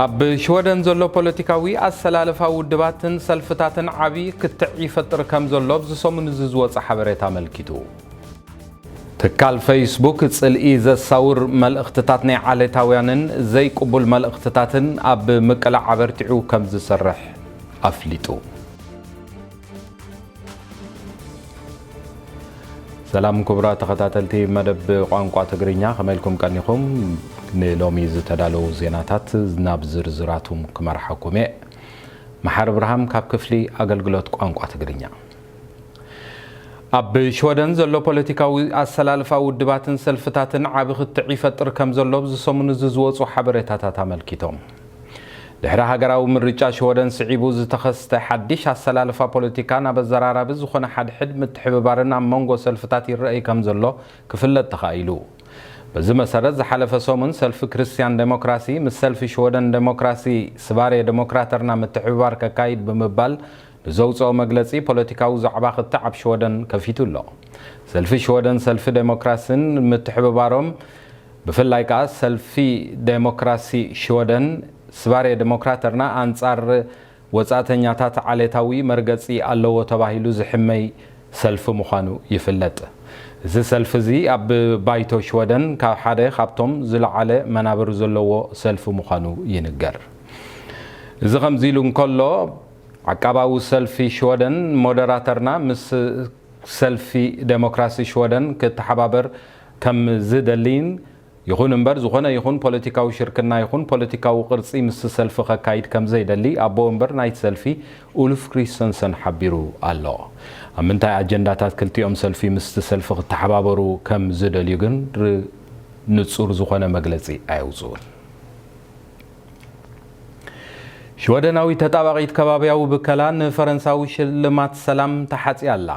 ኣብ ሽወደን ዘሎ ፖለቲካዊ ኣሰላልፋ ውድባትን ሰልፍታትን ዓቢ ክትዕ ይፈጥር ከም ዘሎ ኣብዚ ሰሙን እዚ ዝወጸ ሓበሬታ ኣመልኪቱ። ትካል ፌስቡክ ጽልኢ ዘሳውር መልእኽትታት ናይ ዓሌታውያንን ዘይቅቡል መልእኽትታትን ኣብ ምቅላዕ ኣበርቲዑ ከም ዝሰርሕ ኣፍሊጡ። ሰላም ክቡራት ተኸታተልቲ መደብ ቋንቋ ትግርኛ፣ ከመይ ኢልኩም ቀኒኹም? ንሎሚ ዝተዳለዉ ዜናታት ናብ ዝርዝራቱም ክመርሓኩም እየ። መሓሪ ብርሃም ካብ ክፍሊ ኣገልግሎት ቋንቋ ትግርኛ። ኣብ ሽወደን ዘሎ ፖለቲካዊ ኣሰላልፋ ውድባትን ሰልፍታትን ዓቢ ክትዕ ይፈጥር ከም ዘሎ ኣብዚ ሰሙን እዚ ዝወጹ ሓበሬታታት ኣመልኪቶም። ድሕሪ ሃገራዊ ምርጫ ሽወደን ስዒቡ ዝተኸስተ ሓድሽ ኣሰላልፋ ፖለቲካ ናብ ኣዘራራቢ ዝኾነ ሓድሕድ ምትሕብባርን ኣብ መንጎ ሰልፍታት ይረኣይ ከም ዘሎ ክፍለጥ ተኻኢሉ። በዚ መሰረት ዝሓለፈ ሰሙን ሰልፊ ክርስትያን ዴሞክራሲ ምስ ሰልፊ ሽወደን ዴሞክራሲ ስባሬ ዴሞክራተርና ምትሕብባር ከካይድ ብምባል ንዘውፅኦ መግለፂ ፖለቲካዊ ዛዕባ ክትዕ ኣብ ሽወደን ከፊቱ ኣሎ። ሰልፊ ሽወደን ሰልፊ ዴሞክራሲን ምትሕብባሮም ብፍላይ ከኣ ሰልፊ ዴሞክራሲ ሽወደን ስባሬ ዴሞክራተርና ኣንጻር ወጻእተኛታት ዓሌታዊ መርገጺ ኣለዎ ተባሂሉ ዝሕመይ ሰልፊ ምዃኑ ይፍለጥ። እዚ ሰልፊ እዚ ኣብ ባይቶ ሽወደን ካብ ሓደ ካብቶም ዝለዓለ መናብር ዘለዎ ሰልፊ ምዃኑ ይንገር። እዚ ከምዚ ኢሉ እንከሎ፣ ዓቃባዊ ሰልፊ ሽወደን ሞደራተርና ምስ ሰልፊ ዴሞክራሲ ሽወደን ክተሓባበር ከም ዝደሊን፣ ይኹን እምበር ዝኾነ ይኹን ፖለቲካዊ ሽርክና ይኹን ፖለቲካዊ ቅርጺ ምስቲ ሰልፊ ከካይድ ከም ዘይደሊ ኣቦ ወንበር ናይቲ ሰልፊ ኡልፍ ክሪስተንሰን ሓቢሩ ኣሎ። ኣብ ምንታይ ኣጀንዳታት ክልቲኦም ሰልፊ ምስቲ ሰልፊ ክተሓባበሩ ከም ዝደልዩ ግን ር-፣ ንጹር ዝኾነ መግለጺ ኣየውጽኡን። ሽወደናዊት ተጣባቒት ከባብያዊ ብከላ ንፈረንሳዊ ሽልማት ሰላም ተሓጽያ ኣላ።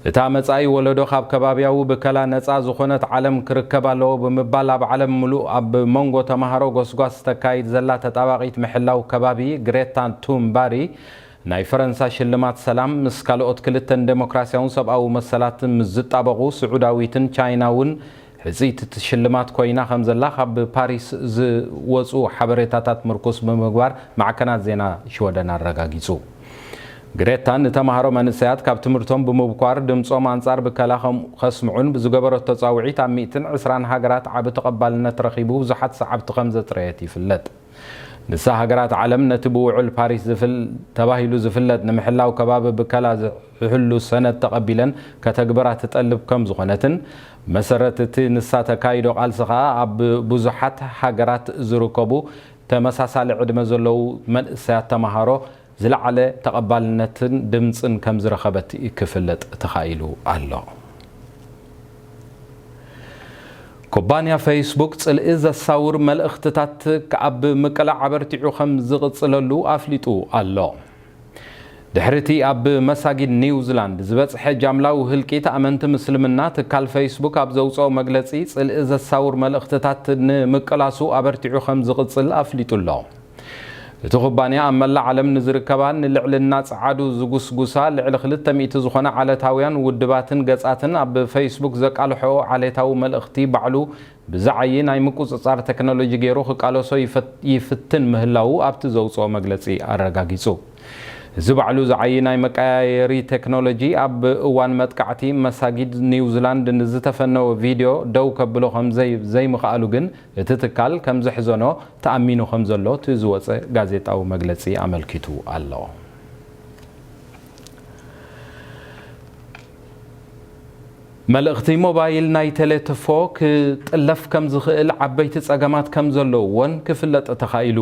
እታ መጻኢ ወለዶ ካብ ከባብያዊ ብከላ ነጻ ዝኾነት ዓለም ክርከብ ኣለዎ ብምባል ኣብ ዓለም ምሉእ ኣብ መንጎ ተማሃሮ ጎስጓስ ተካይድ ዘላ ተጣባቒት ምሕላው ከባቢ ግሬታ ቱምባሪ ናይ ፈረንሳ ሽልማት ሰላም ምስ ካልኦት ክልተን ዴሞክራሲያውን ሰብኣዊ መሰላትን ምስ ዝጣበቑ ስዑዳዊትን ቻይናውን ሕጽይቲ እቲ ሽልማት ኮይና ከም ዘላ ካብ ፓሪስ ዝወጹ ሓበሬታታት ምርኩስ ብምግባር ማዕከናት ዜና ሽወደን ኣረጋጊጹ። ግሬታ ንተማሃሮ መንእሰያት ካብ ትምህርቶም ብምብኳር ድምጾም ኣንጻር ብከላ ከም-፣ ከስምዑን ብዝገበረቶ ጻውዒት ኣብ ሚእትን ዕስራን ሃገራት ዓቢ ተቐባልነት ረኺቡ ብዙሓት ሰዓብቲ ከም ዘጥረየት ይፍለጥ። ንሳ ሃገራት ዓለም ነቲ ብውዑል ፓሪስ ዝፍል-፣ ተባሂሉ ዝፍለጥ ንምሕላው ከባቢ ብከላ ዝሕሉ ሰነድ ተቐቢለን ከተግብራ ትጠልብ ከም ዝኾነትን መሰረት እቲ ንሳ ተካይዶ ቃልሲ ከኣ ኣብ ብዙሓት ሃገራት ዝርከቡ ተመሳሳሊ ዕድመ ዘለዉ መንእሰያት ተማሃሮ ዝለዓለ ተቐባልነትን ድምጽን ከም ዝረኸበት ክፍለጥ ተኻኢሉ ኣሎ። ኩባንያ ፌስቡክ ጽልኢ ዘሳውር መልእኽትታት ኣብ ምቅላዕ ኣበርቲዑ ከም ዝቕጽለሉ ኣፍሊጡ ኣሎ። ድሕሪቲ ኣብ መሳጊድ ኒውዚላንድ ዝበጽሐ ጃምላዊ ህልቂት ኣመንቲ ምስልምና፣ ትካል ፌስቡክ ኣብ ዘውጽኦ መግለጺ ጽልኢ ዘሳውር መልእኽትታት ንምቅላሱ ኣበርቲዑ ከም ዝቕጽል ኣፍሊጡ ኣሎ። እቲ ኩባንያ ኣብ መላእ ዓለም ንዝርከባ ንልዕልና ጸዓዱ ዝጉስጉሳ ልዕሊ ክልተ ሚእቲ ዝኾና ዓለታውያን ውድባትን ገጻትን ኣብ ፌስቡክ ዘቃልሖ ዓሌታዊ መልእኽቲ ባዕሉ ብዝዓዪ ናይ ምቁጽጻር ቴክኖሎጂ ገይሩ ክቃለሶ ይፈት-፣ ይፍትን ምህላዉ ኣብቲ ዘውጽኦ መግለጺ ኣረጋጊጹ። እዚ ባዕሉ ዝዓዪ ናይ መቀያየሪ ቴክኖሎጂ ኣብ እዋን መጥቃዕቲ መሳጊድ ኒውዚላንድ ንዝተፈነወ ቪድዮ ደው ከብሎ ከም ዘይ-፣ ዘይምኽኣሉ ግን እቲ ትካል ከም ዘሕዘኖ ተኣሚኑ ከም ዘሎ እቲ ዝወጸ ጋዜጣዊ መግለጺ ኣመልኪቱ ኣሎ። መልእኽቲ ሞባይል ናይ ቴሌትፎ ክጥለፍ ከም ዝኽእል ዓበይቲ ጸገማት ከም ዘለውዎን ክፍለጥ ተኻኢሉ።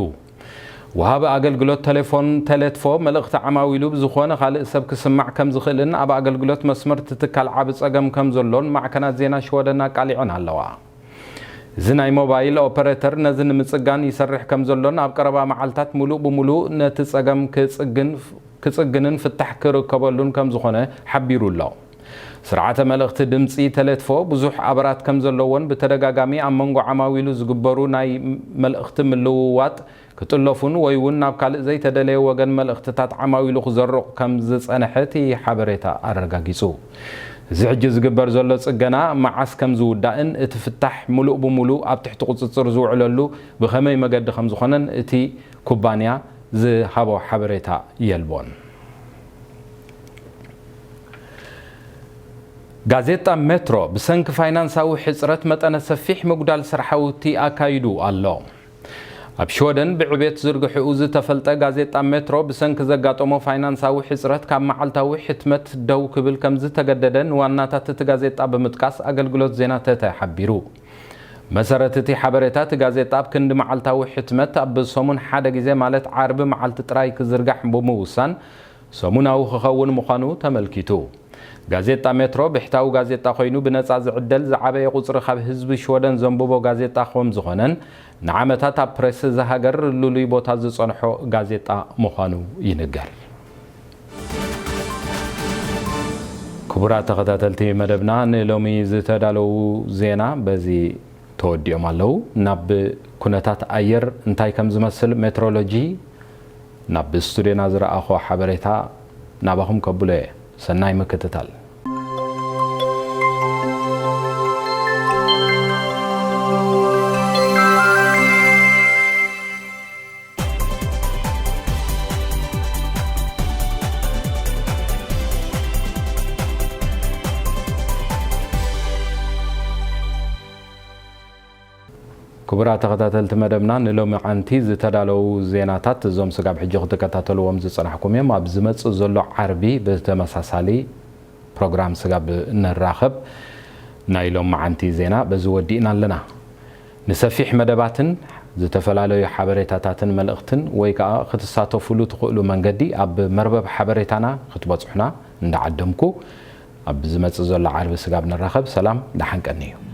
ወሃቢ ኣገልግሎት ቴሌፎን ቴሌትፎ መልእኽቲ ዓማዊሉ ብዝኾነ ካልእ ሰብ ክስማዕ ከም ዝኽእልን ኣብ ኣገልግሎት መስመር እቲ ትካል ዓቢ ጸገም ከም ዘሎን ማዕከናት ዜና ሽወደን ኣቃሊዐን ኣለዋ። እዚ ናይ ሞባይል ኦፐሬተር ነዚ ንምጽጋን ይሰርሕ ከም ዘሎን ኣብ ቀረባ መዓልታት ምሉእ ብምሉእ ነቲ ጸገም ክጽግን፣ ክጽግንን ፍታሕ ክርከበሉን ከም ዝኾነ ሓቢሩ ኣሎ። ስርዓተ መልእኽቲ ድምጺ ቴሌትፎ ብዙሕ ኣበራት ከም ዘለዎን ብተደጋጋሚ ኣብ መንጎ ዓማዊሉ ዝግበሩ ናይ መልእኽቲ ምልውዋጥ ክጥለፉን ወይ እውን ናብ ካልእ ዘይተደለየ ወገን መልእኽትታት ዓማዊሉ ክዘርቕ ከም ዝጸንሐ እቲ ሓበሬታ ኣረጋጊጹ። እዚ ሕጂ ዝግበር ዘሎ ጽገና መዓስ ከም ዝውዳእን እቲ ፍታሕ ምሉእ ብምሉእ ኣብ ትሕቲ ቁጽጽር ዝውዕለሉ ብኸመይ መገዲ ከም ዝኾነን እቲ ኩባንያ ዝሃቦ ሓበሬታ የልቦን። ጋዜጣ ሜትሮ ብሰንኪ ፋይናንሳዊ ሕጽረት መጠነ ሰፊሕ ምጉዳል ስራሕቲ ኣካይዱ ኣሎ። ኣብ ሽወደን ብዕቤት ዝርግሕኡ ዝተፈልጠ ጋዜጣ ሜትሮ ብሰንኪ ዘጋጠሞ ፋይናንሳዊ ሕጽረት ካብ መዓልታዊ ሕትመት ደው ክብል ከም ዝተገደደ ንዋናታት እቲ ጋዜጣ ብምጥቃስ ኣገልግሎት ዜና ተተ ሓቢሩ። መሰረት እቲ ሓበሬታ እቲ ጋዜጣ ኣብ ክንዲ መዓልታዊ ሕትመት ኣብ ሰሙን ሓደ ግዜ ማለት ዓርቢ መዓልቲ ጥራይ ክዝርጋሕ ብምውሳን ሰሙናዊ ክኸውን ምዃኑ ተመልኪቱ። ጋዜጣ ሜትሮ ብሕታዊ ጋዜጣ ኮይኑ ብነጻ ዝዕደል ዝዓበየ ቁጽሪ ካብ ህዝቢ ሽወደን ዘንብቦ ጋዜጣ ከም ዝኾነን ንዓመታት ኣብ ፕሬስ እዛ ሃገር ልሉይ ቦታ ዝጸንሖ ጋዜጣ ምዃኑ ይንገር። ክቡራት ተኸታተልቲ መደብና ንሎሚ ዝተዳለዉ ዜና በዚ ተወዲኦም ኣለዉ። ናብ ኩነታት ኣየር እንታይ ከም ዝመስል ሜትሮሎጂ ናብ ስቱድዮና ዝረኣኾ ሓበሬታ ናባኹም ከብሎ እየ። ሰናይ ምክትታል። ክቡራት ተኸታተልቲ መደብና፣ ንሎሚ ዓንቲ ዝተዳለዉ ዜናታት እዞም ስጋብ ሕጂ ክትከታተልዎም ዝጸናሕኩም እዮም። ኣብ ዝመጽእ ዘሎ ዓርቢ ብተመሳሳሊ ፕሮግራም ስጋብ ንራኸብ ናይ ሎሚ ዓንቲ ዜና በዚ ወዲእና ኣለና። ንሰፊሕ መደባትን ዝተፈላለዩ ሓበሬታታትን መልእኽትን ወይ ከኣ ክትሳተፉሉ ትኽእሉ መንገዲ ኣብ መርበብ ሓበሬታና ክትበጽሑና እንዳዓደምኩ፣ ኣብ ዝመጽእ ዘሎ ዓርቢ ስጋብ ንራኸብ ሰላም ደሓን ቀንዩ።